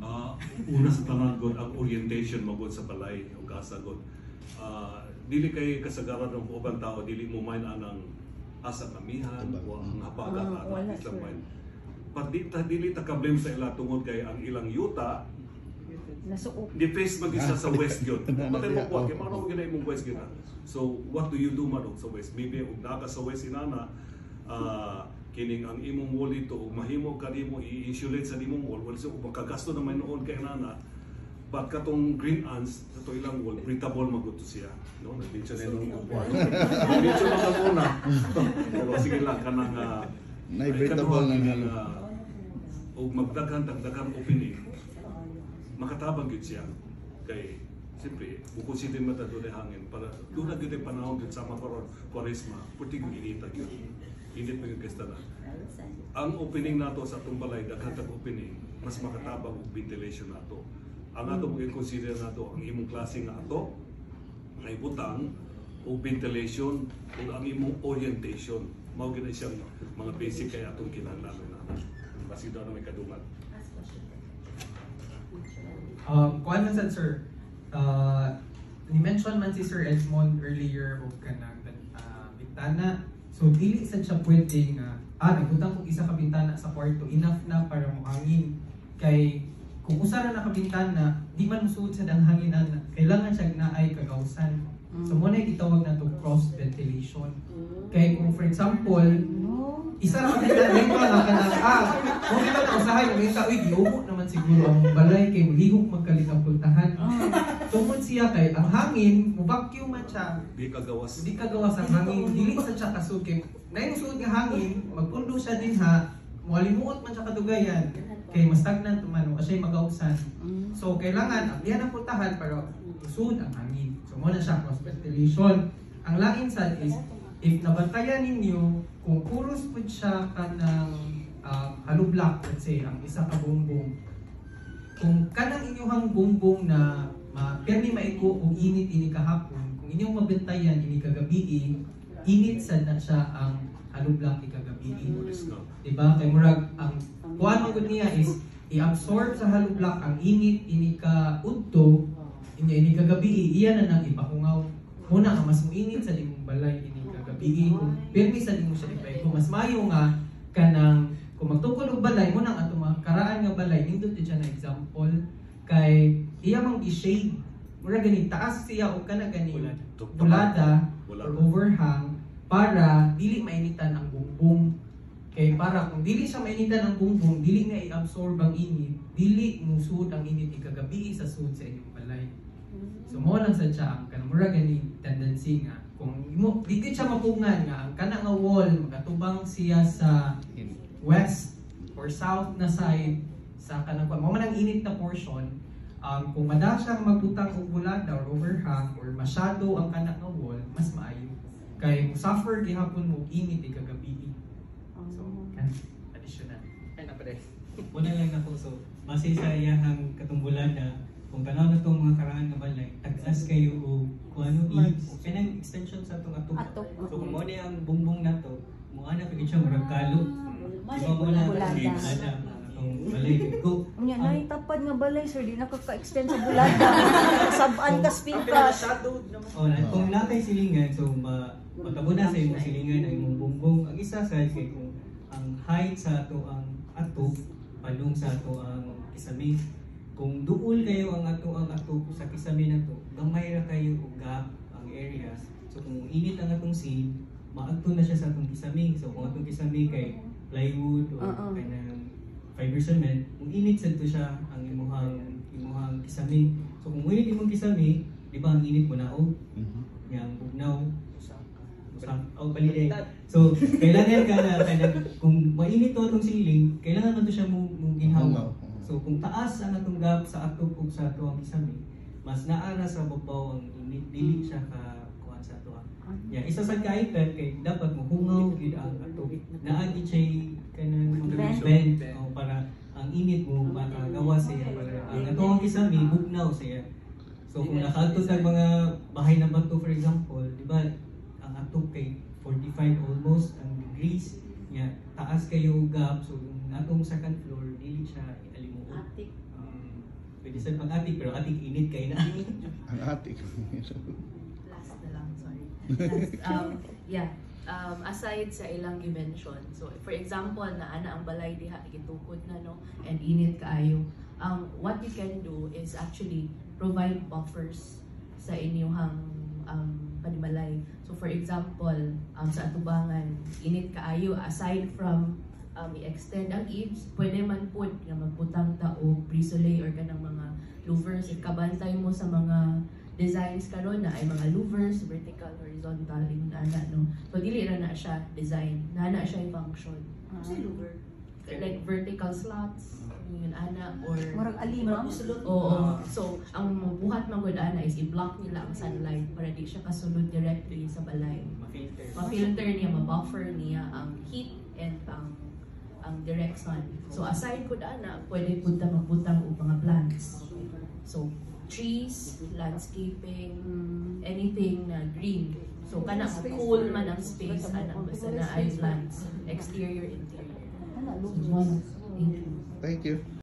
Ah, una sa tanan gud, ang orientation magud sa balay o asa gud. Ah, dili kay kasagaran ng ubang tao, dili mo mind anang asa kamihan o ang habagat Ah, ana wala, islang sir. Mind. But di ta dili ta ka-blame sa ila tungod kay ang ilang yuta Nasuok. di face mag isa sa west gyud. Na, Patay mo kuha oh. kay mao gyud imong west gyud. So what do you do man og sa west? Maybe og naa ka sa west inana, kining ang imong wall dito ug mahimo ka nimo i-insulate sa nimong wall, wala so makagasto na may noon kay inana. But katong green ants sa to ilang wall, breathable magud to siya. No, nag-mention na nung kuha. Nag-mention na muna. Pero sige lang kanang Nay breathable na kining, halo. Og magdaghan tagdaghang opening, makatabang gyud siya kay siyempre mo-consider man ta dunay hangin para doon na gyud ay panahon gyud sama karon Kwaresma, puti gyud inita gyud, init pa gyud kay tanan. Ang opening nato sa atong balay, daghan tag opening, mas makatabang og ventilation nato. Ang ato mo consider nato ang imong klase nga ato nga ibutang o ventilation o ang imong orientation. Mao gyud na siyang mga basic kay atong kinahanglan na basi daw na may kadungan. Kuan man sad, sir, ni-mention man si Sir Edmond earlier og kanang bintana. So dili sad siya pwede nga nagbutang kog isa ka bintana sa kwarto, enough na para mohangin. Kay kung usa ra na ka bintana, di man musuod sad ang hangin ana. Kailangan siya naay kagawsan. So mo na gitawag nato cross ventilation. Kay kung for example, No. isa ra ka bintana, may pa nga kanang mo kita na usahay may ka, uy, giubo naman siguro ang balay kay lihok magkalit ang pultahan. Tungod siya kay ang hangin, mo vacuum man siya. Di ka gawas. Hindi ka gawas ang hangin, dili sa siya kasud kay naay suod nga hangin, magpundo siya din ha, mualimuot man siya kadugayan kay mas stagnant man wa siya magawsan. So kailangan ablihan ang pultahan para usod ang hangin. So mo na siya cross ventilation. Ang lain sad is if nabantayan ninyo kung puros pud siya kanang hollow block, let's say ang isa ka bumbong, kung kanang inyong bumbong na pirmi maigo og init ini kahapon, kung inyong mabantayan ini kagabi, init sad na siya ang hollow block ikagabi. Diba? Kay murag ang kuan man gud niya is i-absorb sa hollow block ang init ini ka udto, inya ini kagabi iya na nang ipahungaw. Muna nga mas muinit sa imong balay ini kagabi kung pirmi sa imo siya ipaigo. Mas maayo nga kanang kung magtukod og balay mo nang ato mga karaan nga balay, nindot jud siya na example kay iya mang gi-shade, mura gani taas siya og kana gani bulada Bulada. Or overhang para dili mainitan ang bumbong. Kay para kung dili siya mainitan ang bumbong, dili na i-absorb ang init, dili musud ang init ikagabi sa sud sa inyong balay. So mo lang sad siya ang kanang mura gani tendency nga kung mo di gid siya mapungan nga ang kana nga wall makatubang siya sa west or south na side sa kanang kwan mo man ang init na portion, kung mada siya magbutang og bulada or overhang or masyado ang kana nga wall, mas maayo kay mo suffer gihapon mo og init ikagabi. So kan additional ay na pare. Una lang ako, so base sa iyahang katong bulada, kung tanaw na itong mga karaan nga balay, tag-as kayo og kung ano i kanang extension sa atong atop. Atop. So kung mo ni ang bumbong nato, mo ana pag siya murag kalo. Diba mo na Bulada. bulada atong balay ko. Unya na tapad nga balay, sir, di na ka-extend sa bulada. Sabaan ka spintas. Oh, na, kung natay silingan, so ma matabo na sa imong silingan ang imong bumbong. Ang isa sa kay kung ang height sa ato ang atop padung sa ato ang kisame. Kung duol kayo ang ato ang atop sa kisame nato, gamay ra kayo og gap ang area. So kung init ang atong scene, maagto na siya sa atong kisame. So kung atong kisame kay plywood o Oo. Kanang fiber cement, kung init sad to siya ang imuhang kisame. So kung init imong kisame, di ba ang init mo na og nga ang bugnaw usa oh baliday. So kailangan ka na kanang kung mainit to atong ceiling, kailangan man to siya mo ginhawa. So kung taas ang atong gap sa atop ug sa ato ang kisame, mas naa ra sa babaw ang init, dili siya ka kuan sa ato. Yeah, isa sa kaitan kay dapat mo hungaw gid ang atop. Naa gid siya kanang Vent. vent, oh, para ang init mo makagawa siya para ang ato ang kisame bugnaw siya. So kung nakaadto sa mga bahay na bato, for example, di ba ang atop kay 45 almost ang degrees nya, taas kayo gap, so yung atong second floor dili siya alimuot. Attic. Pwede sa pag attic, pero attic init kay na. Ang attic. Last na lang, sorry. Last, yeah. Aside sa ilang dimension. So, for example, na ana ang balay diha, gitukod na, no, and init kaayo. What you can do is actually provide buffers sa inyong panimalay. So, for example, sa atubangan, init kaayo, aside from i-extend ang eaves, pwede man pud nga magbutang ta og brise soleil or kanang mga louvers. If kabantay mo sa mga designs karon na ay mga louvers, vertical, horizontal, ingon ana, no. So dili ra na siya design, naa na siya yung function. Like vertical slots, ingon ana, or Murag alimam. Oo. So ang mabuhat man gud ana is i-block nila ang sunlight para di siya kasulod directly sa balay. Ma-filter. Ma-filter niya, ma-buffer niya ang heat and ang direct sun. So aside pud ana, pwede pud ta magbutang og mga plants. So trees, landscaping, anything na green. So kana cool man ang space ana basta na ay plants, exterior, interior. Ana, So, one, thank you. Thank you.